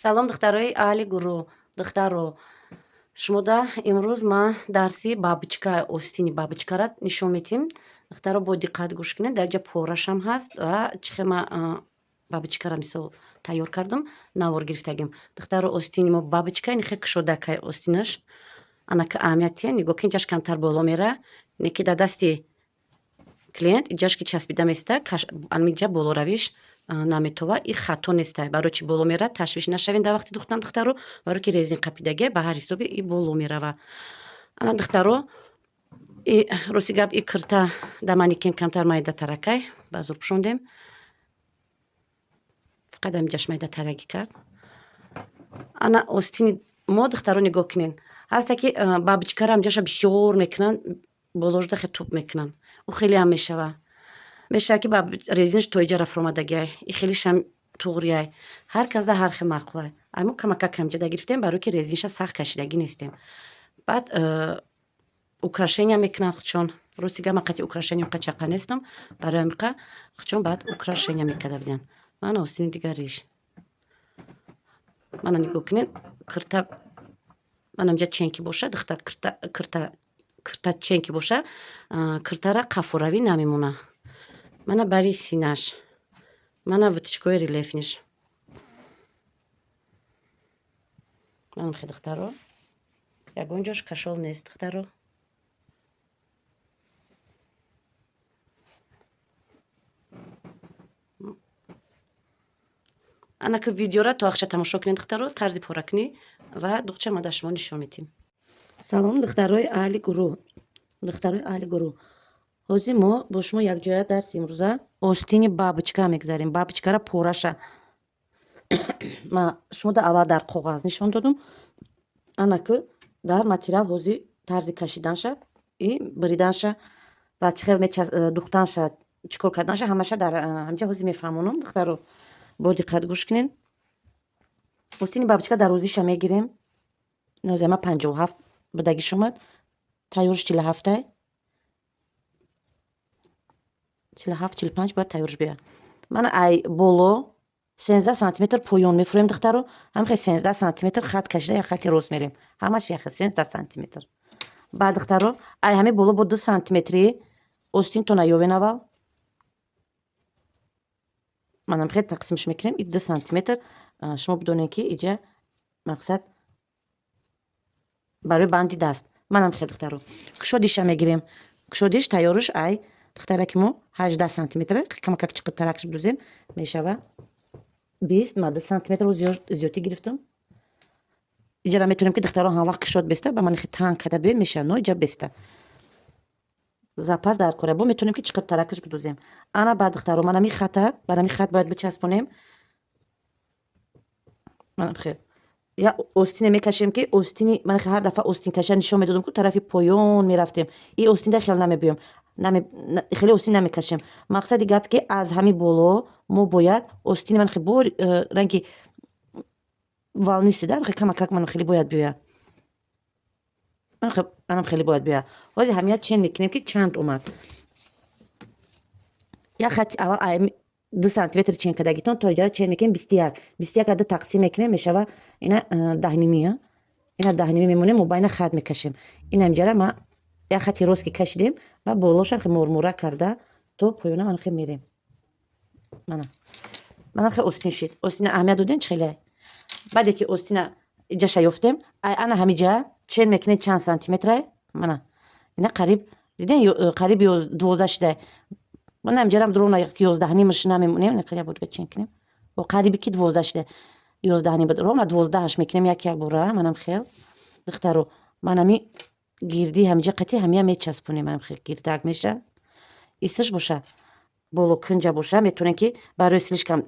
Салом, духтарои аҳли гурӯҳ. Духтаро, шумода имрӯз ман дарси бабочка, остини бабочкара нишон медиҳем. Духтаро, бо диққат гӯш кунед. Дар ҷа порашам ҳаст ва чӣ хел ман бабочкара мисол тайёр кардам, навор гирифтагим. Духтаро, остини мо бабочка ин хел кушодакай остинаш. Анака аҳамиятия нигоҳ кунед, ҷаш камтар боло мера, не ки дар дасти клиент иҷаш ки часпида места, анмиҷа болоравиш наметова. И хато нестай. Барои чӣ боло мера, ташвиш нашавем дар вақти духтан, духтаро, барое ки резин қапидагия, ба ҳар ҳисоби и боло мерава. Ана, духтаро, и рости гап, и кирта да манекен камтар майда таракай, ба зур пӯшондем, фақат амиҷаш майда тарагӣ кард. Ана остини мо, духтаро, нигоҳ кунед, ҳаста ки бабочкара амиҷаша бисёр мекунанд, боложда хе туп мекунанд. Ӯ хелеам мешава ки резинаш то иҷа рафромадагиай, и хелишам туғрияй. Ҳар кас да ҳар хел маъқулай. Ай мо камакак камҷада гирифтем, барое ки резинша сахт кашидагӣ нестем. Баъд украшения мекунанд худшон. Рости гап, ман қати украшения чақа нестам, барои ҳамиқа худшон баъд украшения мекарда буданд. Мана остини дигариш. Мана нигоҳ кунед, кирта мана инҷа ченки боша, духтар, кирта ченки боша, киртара қафоравӣ намемона. Мана бари синаш, мана выточкои релефниш. Манамхе, духтаро, ягон ҷош кашол нест, духтаро. Анака видеора то ахша тамошо кунед, духтаро, тарзи поракунӣ ва духча ма дар шумо нишон медиҳем. Салом, духтарои аҳли гурӯҳ. Духтарои аҳли гурӯҳ, ҳозир мо бо шумо якҷоя дарси имрӯза остини бабочка мегзарем. Бабочкара пораша ма шумода аввал дар коғаз нишон додум, анаку дар материал ҳозир тарзи кашиданша и бриданша ва чӣ хел духтанша, чӣ кор карданша, ҳамаша дар ҳамҷа ҳозир мефаҳмонам. Духтаро, бо диққат гӯш кунед. Остини бабочка дарозиша мегирем. Ма 57 будагиш омад, тайёрш 47-ай, 47, 45 бояд тайёрш биёяд. Мана ай боло 13 сантиметр поён мефурем, духтаро. Ҳамихе 13 сантиметр хат кашида, як хати рост мерем, ҳамаш яхел 13 сантиметр. Баъд, духтаро, ай ҳами боло бо 2 сантиметри остинтона ёвен аввал. Манам хел тақсимш мекунем, и 2 сантиметр шумо бидонед, ки иҷа мақсад барои банди даст. Манам хел, духтаро, кушодиша мегирем. Кушодиш тайёриш ай духтараки мо 18 сантиметр, камакак чиқиртаракш бидузем, мешава 20. Ма 2 сантиметр зиёдтӣ гирифтам. Иҷара метавонем, ки, духтаро, ҳамвақт кушод беста, ба ман хе танг када биёд, мешава, но иҷа беста запас дар кора, бо метавонем, ки чиқиртаракаш бидузем. Ана баъд, духтаро, манами хата барами хат бояд бичаспонем. Манам хел я остине мекашем, ки остини ман ҳар дафъа остин каша нишон медодам, ку тарафи поён мерафтем. И остинда хел намебиём, хеле остин намекашем. Мақсади гап, ки аз ҳами боло мо бояд остини ман бо ранги волнистый да камакак ман хеле бояд биёяд, анам хеле бояд биёяд. Ҳозир ҳамия чен мекунем, ки чанд омад. Як хати аввал 2 сантиметр чен кардагитон то иҷара чен мекунем, 21. 21 ду тақсим мекунем, мешава ина даҳнимӣ. Ина даҳнимӣ мемонем, мобайна хат мекашем. Ина инҷара ма як хати рост ки кашидем ва болошам хе мурмура карда то поёна ман хе мерем. Мана, манам хе остин шид. Остина аҳамият додем, чӣ хеле. Баъде ки остина иҷаша ёфтем, ай ана ҳамиҷа чен мекунем, чанд сантиметрай. Мана ина қариб дидем, қариб 12 шидай. Мана инҷарам ровно 11.5-ш намемонем, як бор чен кунем, бо қариби ки 12 шида, 11.5 буд, ровно 12-аш мекунем як як бора. Манам хел, духтаро, манами гирди ҳамиҷа қати ҳамия мечаспонем, манам хел гирдак меша. Исш боша, боло кунҷа боша, метавонем, ки барои слишком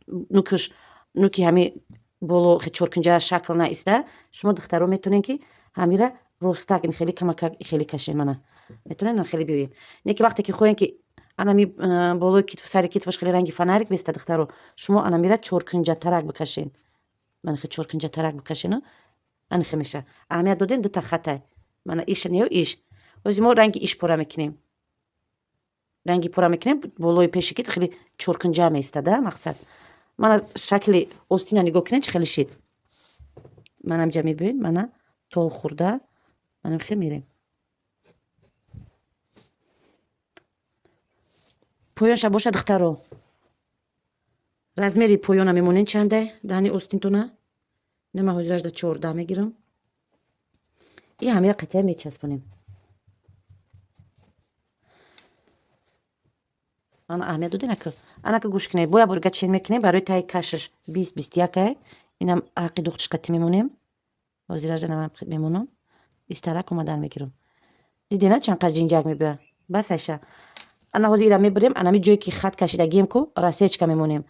нукш нуки ҳами боло чоркунҷа шакл наиста, шумо, духтаро, метавонем, ки ҳамира ростак хеле камакак хеле кашем. Мана метавонем хеле биёем, не ки вақте ки хоҳем, ки анами болои китф, сари китфаш хеле ранги фонарик беста, духтаро, шумо анамира чоркунҷатарак бикашен. Мана хе чоркунҷатарак бикашену анихе меша. Аҳамият додем, дута хатай, мана иша неё иш. Ҳозир мо ранги иш пора мекунем, ранги пора мекунем, болои пеши китф хеле чоркунҷа меистада. Мақсад, Мана, шакли остина нигоҳ кунед, чӣ хеле шид. Манамҷа мебинед, мана, то хурда манам хел мерем. Поёнша боша, духтаро, размери поёна мемонед чанде даҳни остинтона. Нема, ҳозиражда 14 мегирам. И ҳамира қатъия мечаспонем. Ана, аҳамият додем. Ака, анака, гӯш кунед, боя борга чен мекунем барои таи кашаш 20, 21-ай. Инам ҳаққи духтиш қатӣ мемонем. Ҳозиражда намам мемонам, истарак омадан мегирам. Дидена, чанд қад ҷинҷак мебиёяд. Бас, айша. Ана, ҳозир ира мебарем, анами ҷое ки хат кашидагием ку, рассечка мемонем.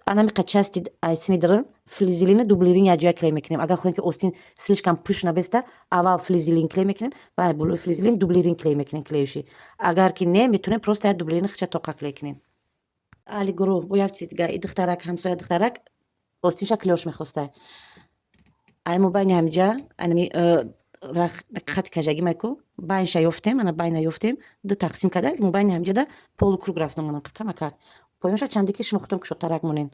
Анами қачасти айсини дарын флизелина, дублерин якҷоя клей мекунем. Агар хоҳем, ки остин слишком пуш набеста, аввал флизелин клей мекунем ва болои флизелин дублерин клей мекунем, клеюши. Агар ки не, метавонем просто як дублерин хича тоқа клей кунем. Аҳли гурӯҳ, бо як чиз дига. И духтарак, ҳамсоя духтарак, остинша клёш мехостай. Ай мобайни ҳамиҷа анами хати кажагӣ майку байнша ёфтем, ана, байна ёфтем, ду тақсим карда, мобайни ҳамиҷада полукруг рафтам, ана, камакак. Поёнша чанде ки шумо худтон кушодтарак монед.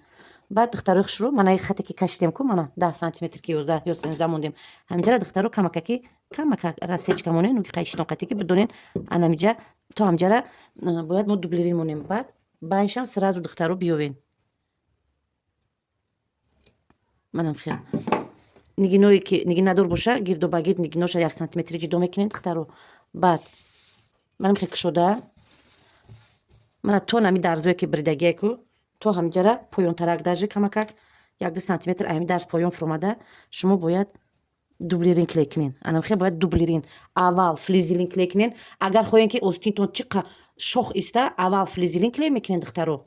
Баъд, духтарои хушрӯ, мана, и хате ки кашидем ку, мана, 10 сантиметр ки 11 ё 13 мондем, ҳаминҷара, духтаро, камакаки камакак рассечка монед, нуки қайчитон қатӣ, ки бидонед, анамиҷа то ҳамҷара бояд мо дублерин монем. Баъд байншам сразу, духтаро, биёвен. Манам хел нигиное ки нигинадор боша, гирду ба гирд нигиноша 1 сантиметри ҷудо мекунед, духтаро. Баъд манам хел кушода, мана, то нами дарзое ки бридагие ку, то ҳамиҷара поёнтарак, даже камакак 1-2 сантиметр ами дарз поён фуромада, шумо бояд дублерин клей кунед. Анамхел бояд дублерин, аввал флизелин клей кунед. Агар хоҳем, ки остинтон чиқа шох иста, аввал флизелин клей мекунед, духтаро,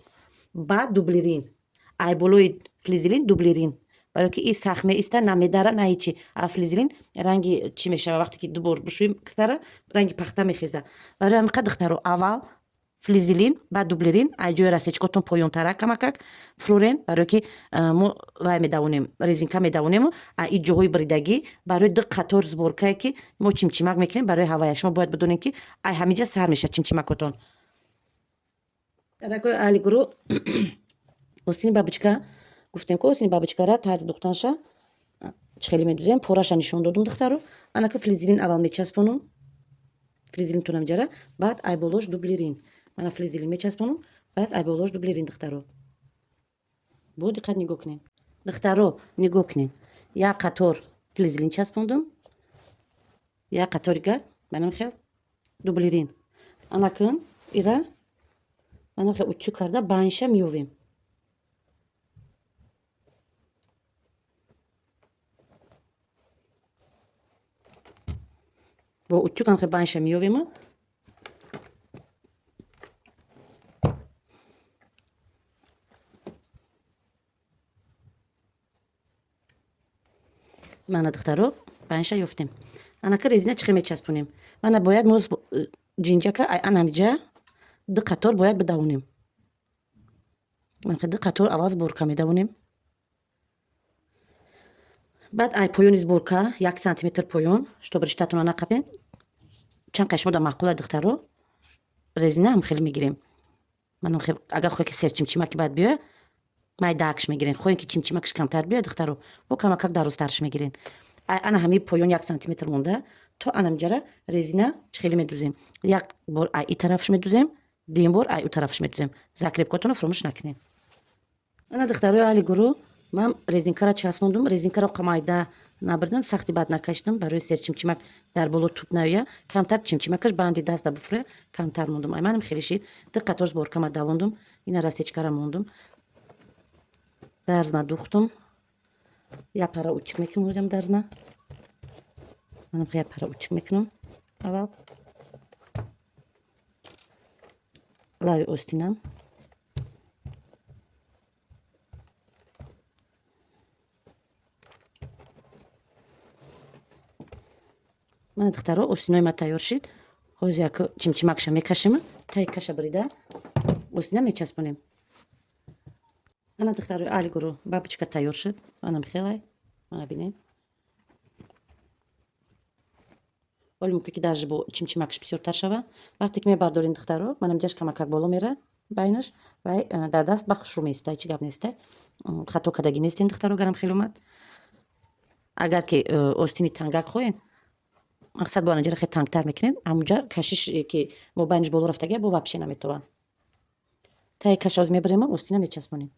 баъд дублерин. Ай болои флизелин дублерин, барое ки и сахт меиста, на медара, на ҳечи. А флизелин ранги чӣ мешава, вақте ки ду бор бушӯем китара, ранги пахта мехеза. Барои ҳамин, духтаро, аввал флизелин, баъд дублерин. Ай ҷои рассечкотон поёнтарак камакак фурорен, барое ки мо вай медавонем, резинка медавонему, а и ҷоҳои бридагӣ барои ду қатор сборкае ки мо чимчимак мекунем, барои ҳавая шумо бояд бидонед, ки ай ҳамиҷа сар мешавад чимчимакотон. Даракои аҳли гурӯҳ, остини бабочка гуфтем ку, остини бабочкара тарзи духтанша чӣ хеле медузем, пораша нишон додум, духтаро. Анака, флизелин аввал мечаспонум, флизелинтон ҳамиҷара, баъд ай болош дублерин. Мана, флизелин мечаспонум, баъд ай болош дублерин. Духтаро, бо диққат нигоҳ кунед. Духтаро, нигоҳ кунед, як қатор флизелин часпондум, як қаторига манам хел дублерин. Анакун ира манам хел утюг карда, байнша меёвем. Бо утюг анхел байнша меёвему. Мана, духтаро, байнша ёфтем. Анака, резина чӣ хел мечаспонем? Мана, бояд мо ҷинҷака анамиҷа ду қатор бояд бидавонем. Ду қатор аввал сборка медавонем. Баъд ай поёни сборка 1 сантиметр поён, чтобы риштатона нақапен. Чанд қай шумо дар маъқула, духтаро, резина ҳам хеле мегирем. Агар хоҳе, ки серчимчимаки баъд биёя, майдаакш мегирен. Хоҳем, ки чимчимакш камтар биёяд, духтаро, бо камакак дарозтарш мегирен. Ана, ҳамаи поён 1 сантиметр монда то анамҷара резина чӣ хеле медузем. Як бор ай и тарафш медузем, дуюм бор ай ӯ тарафш медузем. Закрепкотонро фуромӯш накунед. Ана, духтарои аҳли гурӯҳ, ман резинкаро часпондум. Резинкаро майда набурдам, сахти бад накашидам, барои серчимчимак дар боло туп наоя, камтар чимчимакаш банди даста буфуря, камтар мондум. Ай манам хеле шид. Ду қатор сборкама давондум, ина, рассечкара мондум, дарзма духтум. Як пара утюг мекунам ҳозирам дарзма. Манам як пара утюг мекунам аввал лави остинам. Мана, духтаро, остинои ма тайёр шид. Ҳозир як чимчимакша мекашем, таи каша бирида, остина мечаспонем. Ана, духтарои аҳли гурӯҳ, бабочка тайёр шуд. Манам хелай, мана, бинед. Ҳоли мумкин ки даже бо чимчимакш бисёртар шава. Вақте ки мебардорем, духтаро, манам ҷаш камакак боло мера. Байнаш вай дар даст ба хушрӯ меиста, ҳеҷ гап неста. Хато кардагӣ нестем, духтаро, гарам хеле омад. Агар ки остини тангак хоҳед, мақсад, бо анаҷара хеле тангтар мекунем, ҳамунҷа кашиш, ки мобайнаш боло рафтагия, бо вообще наметавон. Таи кашоз мебарем, остина мечаспонем.